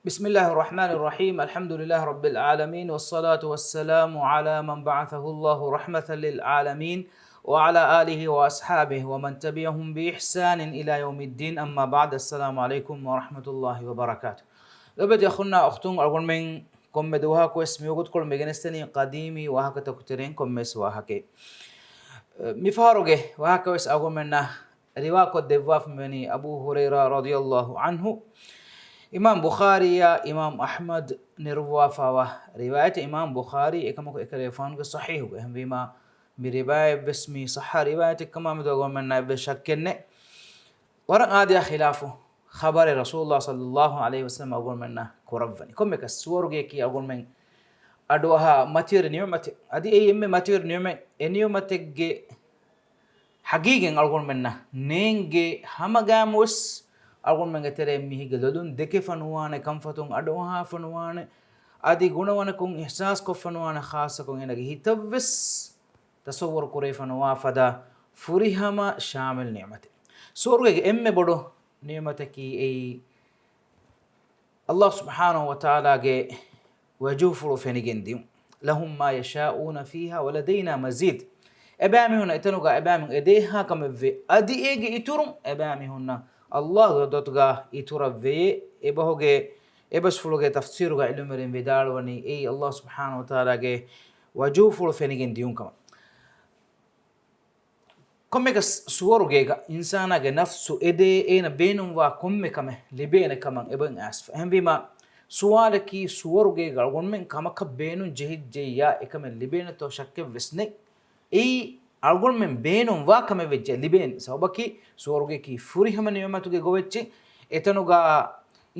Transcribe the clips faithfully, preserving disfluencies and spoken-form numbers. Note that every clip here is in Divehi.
بسم الله الرحمن الرحيم. الحمد لله رب العالمين، والصلاة والسلام على من بعثه الله رحمة للعالمين، وعلى آله وأصحابه ومن تبعهم بإحسان إلى يوم الدين. أما بعد، السلام عليكم ورحمة الله وبركاته. ލޮބުވެތި އަޚުންނާ އުޚްތުން، އަޅުގަނޑުމެން ކޮންމެ ދުވަހަކުވެސް މިވަގުތުކޮޅު މިގެނެސްދެނީ ޤަދީމީ ވާހަކަތަކު ތެރެއިން ކޮންމެވެސް ވާހަކައެއް. މިފަހަރުގެ ވާހަކަވެސް އަޅުގަނޑުމެންނަށް ރިވާކޮށްދެއްވާފަ މިވަނީ އަބޫ ހުރައިރާ ރަޟިޔަﷲ ޢަންހު. އިމާމް ބުޚާރީއާ އިމާމް އަޙްމަދު ނެރުއްވާފައިވާ ރިވާޔަތެއް. އިމާމް ބުޚާރީ އެކަމަކު އެކަލޭގެފާނުގެ ޞަޙީޙުގަ. އެހެންވީމާ، މި ރިވާޔަތްވެސް މީ ޞައްޙަ ރިވާޔަތެއްކަމާ މެދު އަޅުގަނޑުމެންނަށް އެއްވެސް ޝައްކެއް ނެތް. ވަރަށް އާދަޔާ ޚިލާފު ޚަބަރެއް ރަސޫލުﷲ ޞައްލަﷲ ޢަލައިހި ވަސައްލަމަ އަޅުގަނޑުމެންނަށް ކުރައްވަނީ. ކޮންމެއަކަސް ސުވަރުގެއަކީ އަޅުގަނޑުމެން އަޑުއަހާ މަތިވެރި ނިޢުމަތެއް. އަދި އެއީ އެންމެ މަތިވެރި ނިޢުމަތް. އެ ނިޢުމަތެއްގެ ޙަޤީޤަތް އަޅުގަނޑުމެންނަށް ނޭނގޭ ހަމަ ގައިމުވެސް އަޅުގަނޑުމެންގެ ތެރެއިން މީހެއްގެ ލޮލުން ދެކެފަ ނުވާނެ، ކަންފަތުން އަޑުއަހާފަ ނުވާނެ، އަދި ގުނަވަނަކުން އިޙްސާސްކޮށްފަ ނުވާނެ، ޚާއްޞަކޮށް އޭނާގެ ހިތަށްވެސް ތަޞައްވަރު ކުރެވިފަ ނުވާ ފަދަ ފުރިހަމަ ޝާމިލް ނިޢުމަތެއް. ސުވަރުގޭގެ އެންމެ ބޮޑު ނިޢުމަތަކީ އެއީ، ﷲ ސުބްޙާނަހޫ ވަތަޢާލާގެ ވަޖުހުފުޅު ފެނިގެން ދިޔުން. لَهُم مَّا يَشَاءُونَ فِيهَا وَلَدَيْنَا مَزِيدٌ. އެބައިމީހުންނަށް އެތަނުގަ އެބައިމީހުން އެދޭހާ ކަމެއްވޭ. އަދި އޭގެ އިތުރުން އެބައިމީހުންނަށް ﷲގެ ޙަޟްރަތުގަ އިތުރަށްވެޔޭ. އެބަހުގެ އެބަސްފުޅުގެ ތަފްސީރުގަ ޢިލްމުވެރިން ވިދާޅުވަނީ އެއީ ﷲ ސުބްޙާނަހޫ ވަތަޢާލާގެ ވަޖުހުފުޅު ފެނިގެން ދިޔުން ކަމަށް. ކޮންމެއަކަސް ސުވަރުގޭގަ އިންސާނާގެ ނަފްސު އެދޭ، އޭނަ ބޭނުންވާ ކޮންމެ ކަމެއް ލިބޭނެ ކަމަށް އެބަ އައިސްފަ. އެހެންވީމާ، ސުވާލަކީ، ސުވަރުގޭގަ އަޅުގަނޑުމެން ކަމަކަށް ބޭނުން ޖެހިއްޖެއްޔާ އެކަމެއް ލިބޭނެތޯ ޝައްކެއްވެސް ނެތް. އެއީ އަޅުގަނޑުމެން ބޭނުންވާ ކަމެއް ވެއްޖެ ލިބޭނެ. ސަބަބަކީ، ސުވަރުގެއަކީ ފުރިހަމަ ނިޢުމަތުގެ ގޮވެއްޗެއް. އެތަނުގަ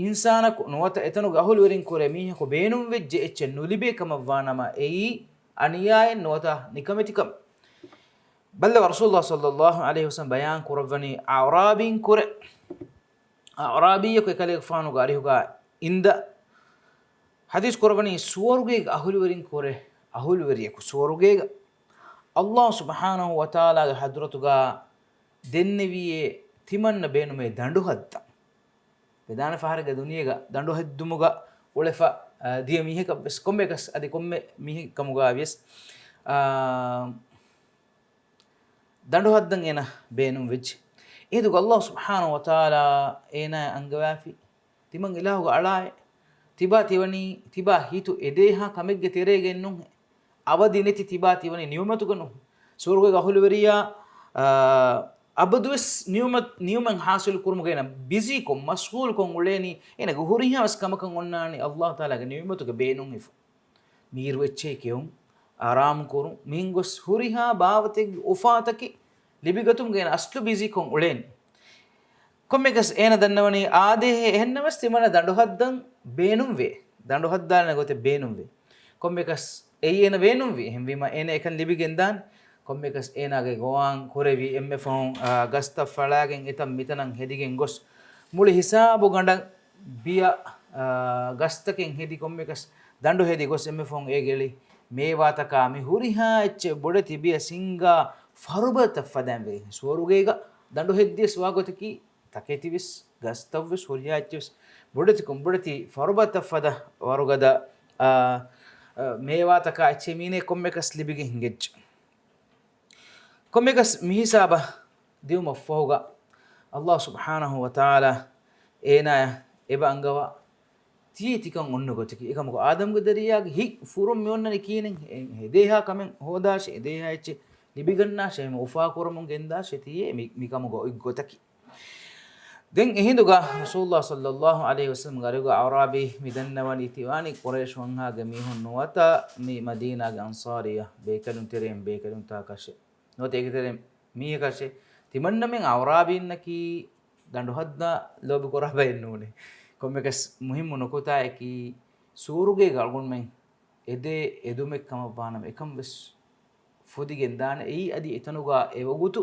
އިންސާނަކު ނުވަތަ އެތަނުގެ އަހުލުވެރިން ކުރެ މީހަކު ބޭނުންވެއްޖެ އެއްޗެއް ނުލިބޭ ކަމަށްވާނަމަ، އެއީ އަނިޔާއެއް ނުވަތަ ނިކަމެތިކަމެއް. ބައްލަވާ، ރަސޫލުﷲ ޞައްލަﷲ ޢަލައިހި ވަސައްލަމަ ބަޔާން ކުރައްވަނީ އަޢުރާބީން ކުރެ. އަޢުރާބީއަކު އެކަލޭގެފާނުގެ އަރިހުގަ އިންދަ ޙަދީޘް ކުރައްވަނީ ސުވަރުގޭގެ އަހުލުވެރިން ކުރެ، އަހުލުވެރިޔަކު ސުވަރުގޭގަ ﷲ ސުބްޙާނަހޫ ވަތަޢާލާގެ ޙަޟްރަތުގަ ދެންނެވިޔޭ ތިމަންނަ ބޭނުމޭ ދަނޑުހައްދަން. ވެދާނެ ފަހަރެއްގެ ދުނިޔޭގަ ދަނޑުހެއްދުމުގަ އުޅެފަ، އާ، ދިޔަ މީހަކަށްވެސް ކޮންމެއަކަސް އަދި ކޮންމެ މީހެއް ކަމުގަވިޔަސް، އާ، ދަނޑުހައްދަން އޭނަ ބޭނުންވެއްޖެ. އެހިނދުގަ ﷲ ސުބްޙާނަހޫ ވަތަޢާލާ އޭނާ އަންގަވާފި ތިމަން އިލާހުގެ އަޅާއެއް. ތިބާ ތިވަނީ، ތިބާ ހިތު އެދޭހާ ކަމެއްގެ ތެރޭގައެއްނޫން. އަބަދި ނެތި ތިބާ ތިވަނީ ނިޢުމަތުގަ ނޫން. ސުވަރުގޭގެ އަހުލުވެރިޔާ، އާ، އަބަދުވެސް ނިޢުމަތް، ނިޢުމަތް ޙާޞިލު ކުރުމުގަ އޭނަ ބިޒީކޮށް، މަޝްޣޫލުކޮށް އުޅޭނީ. އޭނަގެ ހުރިހާވެސް ކަމަކަށް އޮންނާނީ ﷲ ތަޢާލާގެ ނިޢުމަތުގެ ބޭނުން ހިފުން. މީރު އެއްޗެހި ކެއުން، އަރާމު ކުރުން، މިހެން ގޮސް ހުރިހާ ބާވަތެއްގެ އުފާތަކެއް ލިބިގަތުމުގެ އޭނަ އަސްލު ބިޒީކޮށް އުޅޭނީ. ކޮންމެއަކަސް އޭނަ ދަންނަވަނީ އާދޭހޭ އެހެންނަމަވެސް ތިމަންނަ ދަނޑުހައްދަން ބޭނުންވޭ. ދަނޑުހައްދާނެ ގޮތެއް ބޭނުންވޭ. ކޮންމެއަކަސް އެއީ އޭނަ ބޭނުންވީ. އެހެންވީމަ އޭނަ އެކަން ލިބިގެންދާނެ. ކޮންމެއަކަސް އޭނާގެ ގޮވާން ކުރެވި އެންމެ ފަހުން، އާ، ގަސްތައް ފަޅާގެން އެތަން މިތަނަށް ހެދިގެން ގޮސް، މުޅި ހިސާބު ގަނޑަށް ބިޔަ، އާ، ގަސްތަކެއް ހެދި ކޮންމެއަކަސް ދަނޑު ހެދި ގޮސް އެންމެ ފަހުން އޭގެ އެޅި މޭވާތަކާ މި ހުރިހާ އެއްޗެއް ބޮޑެތި ބިޔަ ސިންގާ ފަރުބަދަތައް ފަދައިން ވެގެން. ސުވަރުގޭގަ ދަނޑު ހެއްދިޔަސް ވާ ގޮތަކީ ތަކެތިވެސް، ގަސްތައްވެސް، ހުރިހާ އެއްޗެއްވެސް ބޮޑެތިކޮށް، ބޮޑެތި ފަރުބަދަތައް ފަދަ ވަރުގަދަ، އާ، އާ، މޭވާތަކާ އެއްޗެއް މީނޭ ކޮންމެއަކަސް ލިބިގެން ހިނގައްޖެ. ކޮންމެއަކަސް މިހިސާބަށް ދިއުމަށްފަހުގަ، ﷲ ސުބްޙާނަހޫ ވަތަޢާލާ އޭނާޔަށް އެބަ އަންގަވާ، ތިޔަ ތިކަން އޮންނަ ގޮތަކީ. އެކަމަކު، އާދަމްގެ ދަރިޔާގެ ހިތް ފުރުން މި އޮންނަނީ ކިހިނެއް؟ އެ، އެދޭހާ ކަމެއް ހޯދާށޭ، އެދޭހާ އެއްޗެއް ލިބިގަންނާށޭ، އެހެން އުފާކުރަމުން ގެންދާށޭ، ތިޔޭ މި، މިކަމުގަ އޮތް ގޮތަކީ. ދެން އެހިނދުގަ ރަސޫލުﷲ ޞައްލަﷲ ޢަލައިހި ވަސައްލަމްގެ އަރިހުގަ އަޢުރާބީ މި ދަންނަވަނީ ތިވާނީ ޤުރައިޝް ވަންހާގެ މީހުން ނުވަތަ މި މަދީނާގެ އަންޞާރީ ބޭކަލުން ތެރެއިން ބޭކަލުންތަކަށޭ. ނުވަތަ އޭގެ ތެރެއިން މީހަކަށޭ. ތިމަންނަމެން އަޢުރާބީންނަކީ ދަނޑުހައްދާ ލޯބި ކުރާ ބައެއް ނޫނޭ. ކޮންމެއަކަސް މުހިއްމު ނުކުތާއަކީ، ސުވަރުގޭގަ އަޅުގަނޑުމެން އެދޭ އެދުމެއް ކަމަށްވާނަމަ އެކަން ވެސް ފުދިގެން ދާނެ. އެއީ އަދި އެތަނުގަ އެވަގުތު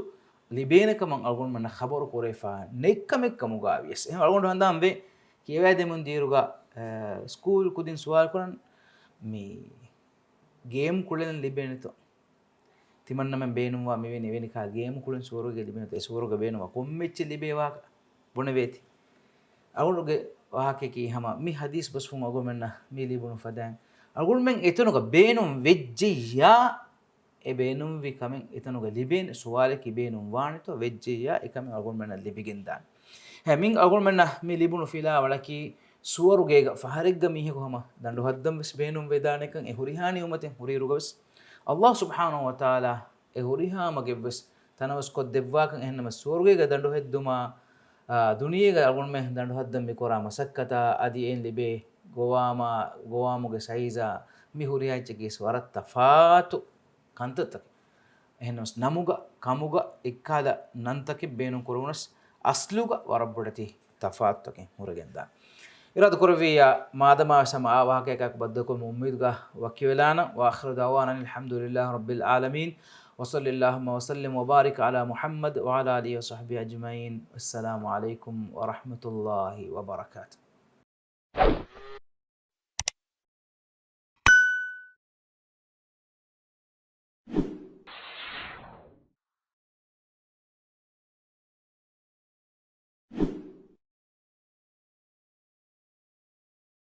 ލިބޭނެ ކަމަށް އަޅުގަނޑުމެންނަށް ޚަބަރު ކުރެވިފަ ނެތް ކަމެއް ކަމުގަ ވިޔަސް. އެހެން އަޅުގަނޑު ހަނދާން ވޭ ކިޔަވައިދެމުން ދިޔައިރުގަ، އަ، ސްކޫލް ކުދިން ސުވާލު ކުރަން މި ގޭމް ކުޅެން ލިބޭނެތޯ؟ ތިމަންނަމެން ބޭނުންވާ މިވެނި އެވެނި ކާ ގޭމް ކުޅެން ސުވަރުގެ ލިބޭނެތޯ؟ އެ ސުވަރުގެ ބޭނުންވާ ކޮންމެ އެއްޗެއް ލިބޭ ވާހަކަ ބުނެވޭތި. އަޅުގަނޑުގެ ވާހަކައަކީ ހަމަ މި ޙަދީޘް ބަސްފުޅުން އަޅުގަނޑުމެންނަށް މި ލިބުނު ފަދައިން، އަޅުގަނޑުމެން އެތަނުގަ ބޭނުން ވެއްޖެއްޔާ، އެ ބޭނުންވި ކަމެއް އެތަނުގަ ލިބޭނެ. ސުވާލަކީ ބޭނުން ވާނެތޯ؟ ވެއްޖެއްޔާ އެކަމެއް އަޅުގަނޑުމެންނަށް ލިބިގެންދާނެ. ހެ، މިން އަޅުގަނޑުމެންނަށް މި ލިބުނު ފިލާވަޅަކީ ސުވަރުގޭގަ ފަހަރެއްގަ މީހަކު ހަމަ ދަނޑުހައްދަން ވެސް ބޭނުން ވެދާނެކަން، އެ ހުރިހާ ނިޢުމަތެއް ހުރިއިރުގަ ވެސް ﷲ ސުބްޙާނަހޫ ވަތަޢާލާ އެ ހުރިހާ މަގެއް ވެސް ތަނަވަސްކޮށްދެއްވާކަން. އެހެންނަމަ ސުވަރުގޭގަ ދަނޑުހެއްދުމާ، އާ، ދުނިޔޭގަ އަޅުގަނޑުމެން ދަނޑުހައްދަން މިކުރާ މަސައްކަތާ އަދި އެއިން ލިބޭ ގޮވާމާ، ގޮވާމުގެ ސައިޒާ، މި ހުރިހާ އެއްޗަކީ ވަރަށް ތަފާތު ކަންތައްތަކެއް. އެހެންނަމަވެސް ނަމުގަ، ކަމުގަ، އެއްކަހަލަ ނަންތަކެއް ބޭނުން ކުރެވުނަސް، އަސްލުގަ ވަރަށް ބޮޑެތި ތަފާތުތަކެއް ހުރެގެންދާނެ. އިރާދަ ކުރެއްވިއްޔާ، މާދަމާ ވެސް ހަމަ އާ ވާހަކައަކާއެކު ބައްދަލުކުރުމުގެ އުއްމީދުގަ ވަކިވެލާނަން. وآخر دعوانا أن الحمد لله رب العالمين. وصل اللهم وسلم وبارك على محمد وعلى آله وصحبه أجمعين. السلام عليكم ورحمة الله وبركاته.